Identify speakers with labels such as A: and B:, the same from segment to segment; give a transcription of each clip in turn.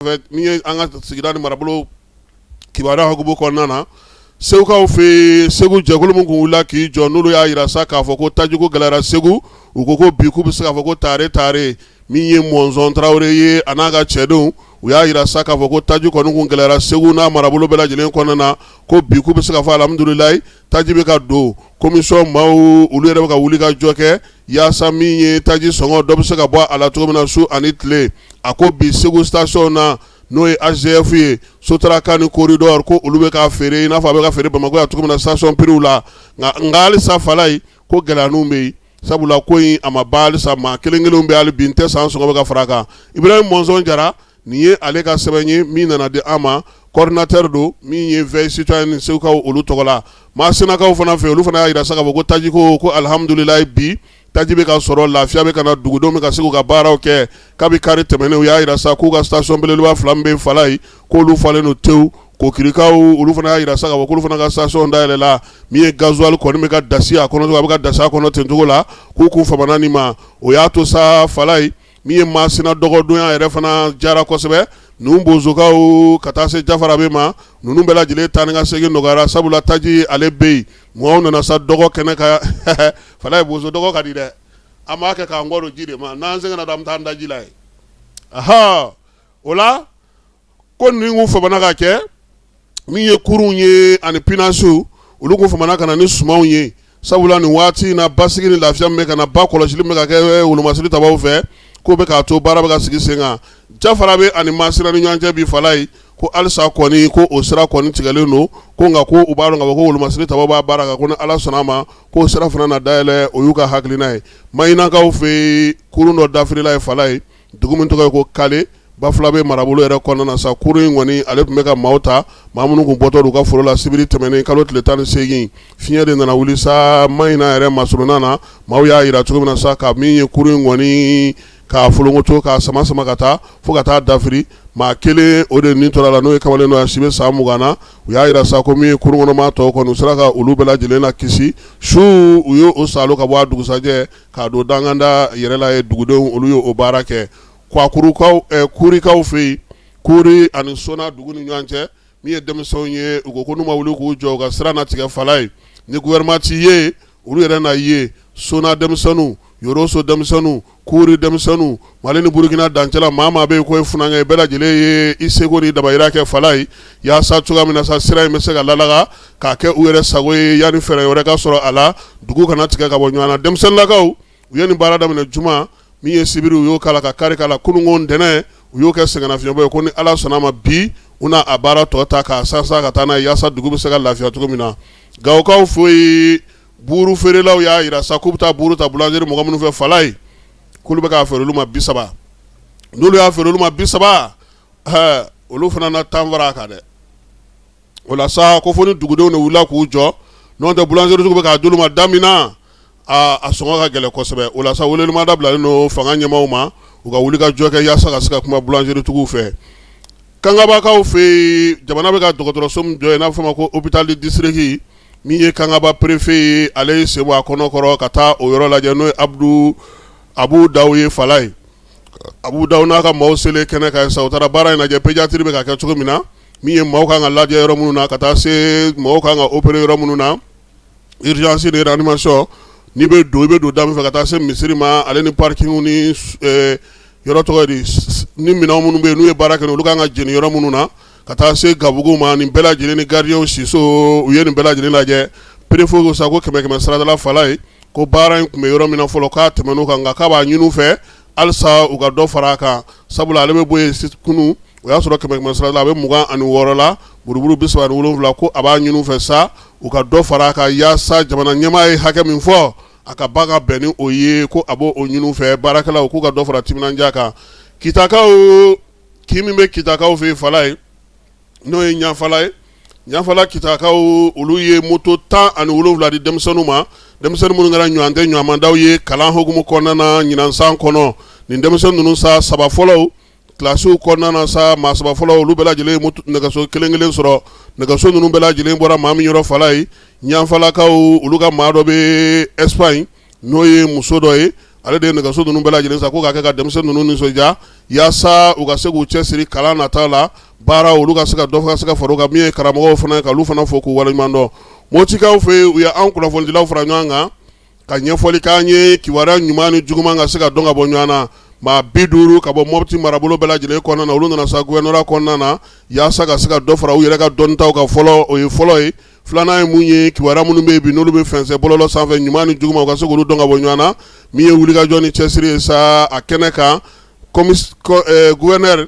A: Min ye an ka sigida ni marabolo kibaruya hukumu kɔnɔna na, segukaw fɛ yen, segu jɛkulu min kun wulila k'i jɔ, n'olu y'a jira sa k'a fɔ ko tajiko gɛlɛyara segu, u ko ko bi k'u bɛ se k'a fɔ ko tare tare. Min ye Mɔnzɔn Tarawele ye, a n'a ka cɛdenw, u y'a jira sa k'a fɔ ko taji kɔni kun gɛlɛyara segu n'a marabolo bɛɛ lajɛlen kɔnɔna na, ko bi k'u bɛ se k'a fɔ alihamudulilayi, taji bɛ ka don. Commission maaw, olu yɛrɛ bɛ ka wuli ka jɔ kɛ yaasa min ye taji sɔngɔ dɔ bɛ se ka bɔ a la cogo min na su ani tile. A ko bi segu station na, n'o ye AGF ye, Sotraka ni Corridor, ko olu bɛ k'a feere i n'a fɔ a bɛ ka feere Bamakɔ yan cogo min na station prix la. Nka halisa Falayi, ko gɛlɛyaninw bɛ yen, sabula ko in a ma ban halisa, maa kelen kelen bɛ hali bi n tɛ san sɔngɔ bɛ ka fara a kan. Ibrahim Mɔnzɔn Jara, nin ye ale ka sɛbɛn ye min nana di an ma, coordinateur don min ye Veille citoyenne segukaw olu tɔgɔ la. Masinakaw fana fɛ, olu fana y'a jira sa k'a fɔ ko tajiko, ko alihamudulilayi, bi taji bɛ ka sɔrɔ, lafiya bɛ ka na, dugudenw bɛ ka se k'u ka baaraw kɛ. Kabi kari tɛmɛnen, u y'a jira sa k'u ka station belebeleba fila min bɛ Falayi, k'olu falen don tewu. Kokirikaw, olu fana y'a jira sa k'a fɔ k'olu fana ka station dayɛlɛla, min ye gasoil kɔni bɛ ka dasi a kɔnɔ, a bɛ ka dasi a kɔnɔ ten cogo la, k'u k'u famana nin ma. O y'a to sa Falayi, min ye Masina dɔgɔdonya yɛrɛ fana jara kosɛbɛ, ninnu bozokaw ka taa se Jafarabe ma, ninnu bɛɛ lajɛlen taa ni ka segin nɔgɔyara, sabula taji ale bɛ yen. Maaw nana sa dɔgɔ kɛnɛ kan. Falayi, bozo dɔgɔ ka di dɛ, an b'a kɛ k'an kɔ don ji de ma, n'an sɛgɛnna dɔrɔn an bɛ taa an da ji la yen. Aha, o la ko ninnu kun famana ka kɛ min ye kurunw ye ani pinasiw, olu kun famana ka na ni sumanw ye, sabula nin waati in na, basigi ni lafiya min bɛ ka na, ba kɔlɔsili min bɛ ka kɛ wolomasiri tabaw fɛ, k'o bɛ k'a to baara bɛ ka sigi sen kan Jafarabe ani Masina ni ɲɔgɔn cɛ bi Falayi, ko halisa kɔni ko o sira kɔni tigɛlen don, ko nka ko u b'a dɔn k'a fɔ ko wolomasiri tabaw b'a baara kan, ko ni Ala sɔnna a ma, k'o sira fana na dayɛlɛ. O y'u ka hakilina ye. Mahinakaw fɛ yen, kurun dɔ dafirila ye Falayi, dugu min tɔgɔ ye ko Kale, Bafulabe marabolo yɛrɛ kɔnɔna na sa. Kurun in kɔni, ale tun bɛ ka maaw ta, maa minnu tun bɔtɔ u ka foro la sibiri tɛmɛnen kalo tile 18. Fiɲɛ de nana wuli sa Mahina yɛrɛ masurunna na. Maaw y'a jira cogo min na sa, ka min ye kurun in kɔni k'a folonkoto, k'a sama sama ka taa fo ka taa dafiri. Maa kelen o de ni tora la, n'o ye kamalen dɔ ye, si bɛ san 20 na. U y'a jira sa ko min ye kurun kɔnɔmaa tɔw kɔni, u sera ka olu bɛɛ lajɛlen na kisi su. U ye o salo ka bɔ a dugusajɛ k'a don danganda yɛrɛ la ye. Dugudenw, olu ye o baara kɛ. Kuwakurukaw, Kurikaw fɛ yen, Kuri ani Sona dugu ni ɲɔgɔn cɛ, min ye denmisɛnw ye, u ko ko n'u ma wuli k'u jɔ, u ka sira na tigɛ Falayi, ni gouvernement ti ye, olu yɛrɛ na ye. Sona denmisɛnninw, Yoroso denmisɛnninw, Kuri denmisɛnninw, Mali ni Burukina dancɛ la, maa maa bɛ yen k'o ye funankɛ ye, bɛɛ lajɛlen ye i seko ni dabayira kɛ Falayi, yaasa cogoya min na sa sira in bɛ se ka lalaga k'a kɛ u yɛrɛ sago ye, yanni fɛɛrɛ wɛrɛ ka sɔrɔ a la, dugu kana tigɛ ka bɔ ɲɔgɔn na. Denmisɛnninlakaw, u ye nin baara daminɛ juma min ye sibiri, u y'o k'a la ka kari k'a la, kununko ntɛnɛn u y'o kɛ sɛgɛnnafiɲɛbɔ ye, ko ni Ala sɔnna a ma, bi u na a baara tɔ ta k'a sansan ka taa n'a ye, yaasa dugu bɛ se ka lafiya cogo min na. Gawokaw fɛ yen, buuru feerelaw y'a jira sa k'u bɛ taa buuru ta boulangerie mɔgɔ minnu fɛ Falayi, k'olu bɛ k'a feere olu ma 30. N'olu y'a feere olu ma 30, olu fana na 10 fara a kan dɛ. O la sa, ko fo ni dugudenw de wulila k'u jɔ, n'o tɛ boulangerie bɛ k'a d'olu ma da min na, a sɔngɔ ka gɛlɛn kosɛbɛ. O la sa, welemada bilalen don fanga ɲɛmaaw ma, u ka wuli ka jɔ kɛ yaasa ka se ka kuma boulangerie tigiw fɛ. Kangabakaw fɛ yen, jamana bɛ ka dɔgɔtɔrɔso min jɔ yen, n'a bɛ f'o ma ko hôpital de district, min ye Kangaba préfet ye, ale ye sen bɔ a kɔnɔ kɔrɔ ka taa o yɔrɔ lajɛ, n'o ye Abudu Abu Dawu ye Falayi. Abu Dawu n'a ka maaw selen kɛnɛ kan sa, u taara baara in lajɛ, pédiatrie bɛ ka kɛ cogo min na, min ye maaw kan ka lajɛ yɔrɔ minnu na, ka taa se maaw kan ka opérer yɔrɔ minnu na, urgence ni réanimation, n'i bɛ don, i bɛ don da min fɛ, ka taa se misiri ma, ale ni parking ni yɔrɔ tɔgɔ di, ni minɛn minnu bɛ yen n'u ye baara kɛ, olu kan ka jeni yɔrɔ minnu na, ka taa se gabugu ma, nin bɛɛ lajɛlen ni gardien siso, u ye nin bɛɛ lajɛlen lajɛ. Préfet ko sa ko kɛmɛ kɛmɛ sarada la Falayi, ko baara in tun bɛ yɔrɔ min na fɔlɔ, k'a tɛmɛn'o kan, nka k'a b'a ɲini u fɛ halisa u ka dɔ fara a kan, sabula ale bɛ bɔ yen kunun, o y'a sɔrɔ kɛmɛ kɛmɛ sarada la a bɛ 26 la, buruburu 37. Ko a b'a ɲini u fɛ sa, u ka dɔ fara a kan, yaasa jamana ɲɛmaa ye hakɛ min fɔ, a ka ba ka bɛn ni o ye. Ko a b'o ɲini u fɛ, baarakɛlaw k'u ka dɔ fara timinandiya kan. Kitakaw, kin min bɛ Kitakaw fɛ yen Falayi, n'o ye Ɲafala ye, Ɲafala Kitakaw, olu ye moto 17 di denmisɛnninw ma, denmisɛnnin minnu kɛra ɲɔgɔn tɛ ɲɔgɔnmadaw ye kalan hukumu kɔnɔna na ɲinan san kɔnɔ. Nin denmisɛnnin ninnu sa, saba fɔlɔw kilasiw kɔnɔna na sa, maa saba fɔlɔ, olu bɛɛ lajɛlen ye nɛgɛso kelen kelen sɔrɔ. Nɛgɛso ninnu bɛɛ lajɛlen bɔra maa min yɔrɔ Falayi, Ɲafalakaw, olu ka maa dɔ bɛ Espagne, n'o ye muso dɔ ye. Ale de ye nɛgɛso ninnu bɛɛ lajɛlen san ko k'a kɛ ka denmisɛn ninnu nisɔndiya yaasa u ka se k'u cɛsiri kalan nata la, baara olu ka se ka dɔ ka se ka fara u kan. Min ye karamɔgɔw fana ye, k'olu fana fo k'u waleɲuman dɔn. Motikaw fɛ yen, u ye an kunnafonidilaw fara ɲɔgɔn kan ka ɲɛfɔli k'an ye kibaruya ɲuman ni juguman ka se ka dɔn ka bɔ ɲɔgɔn na. Maa 50 ka bɔ Mɔti marabolo bɛɛ lajɛlen kɔnɔna na, olu nana sa gouvernorat kɔnɔna na yaasa ka se ka dɔ fara u yɛrɛ ka dɔnnitaw kan fɔlɔ, o ye fɔlɔ ye. Filanan ye mun ye, kibaruya minnu bɛ yen bi, n'olu bɛ fɛnsɛn bɔlɔlɔ sanfɛ, ɲuman ni juguman, u ka se k'olu dɔn ka bɔ ɲɔgɔn na. Min ye wulikajɔ ni cɛsiri ye sa a kɛnɛ kan, gouverneur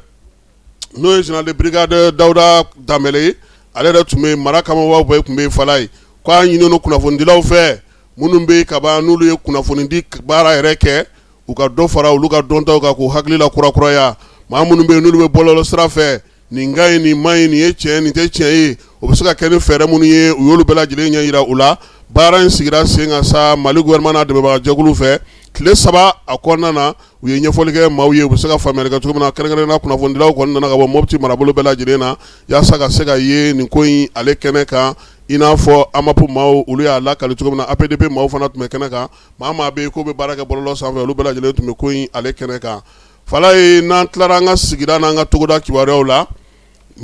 A: n'o ye général de brigade Dawuda Danbɛlɛ ye, ale yɛrɛ tun bɛ mara kamamaw bɛɛ tun bɛ yen. Fala ye k'a ɲininen kunnafonidilaw fɛ minnu bɛ kaban, n'olu ye kunnafonidi baara yɛrɛ kɛ, u ka dɔ fara olu ka dɔntaw kan k'u hakili la kurakuraya. Maa minnu bɛ yen, n'olu bɛ bɔlɔlɔ sira fɛ, nin ka ɲi, nin man ɲi, nin ye tiɲɛ, nin tɛ tiɲɛ ye, o bɛ se ka kɛ ni fɛɛrɛ minnu ye, u y'olu bɛɛ lajɛlen ɲɛ jira u la. Baara in sigira sen kan sa Mali gouvernement n'a dɛmɛbagajɛkulu fɛ tile 3 a kɔnɔna na. U ye ɲɛfɔli kɛ maaw ye, u bɛ se ka faamuyali kɛ cogo min na. Kɛrɛnkɛrɛnnenya la, kunnafonidilaw kɔni nana ka bɔ Mɔti marabolo bɛɛ lajɛlen na yaasa ka se ka ye nin ko in ale kɛnɛ kan. I n'a fɔ AMAP maaw, olu y'a lakali cogo min na, APDP maaw fana tun bɛ kɛnɛ kan. Maa maa bɛ yen k'o bɛ baara kɛ bɔlɔlɔ sanfɛ, olu bɛɛ lajɛlen tun bɛ ko in ale kɛnɛ kan. Fala ye, n'an tilara an ka sigida n'an ka togoda kibaruyaw la.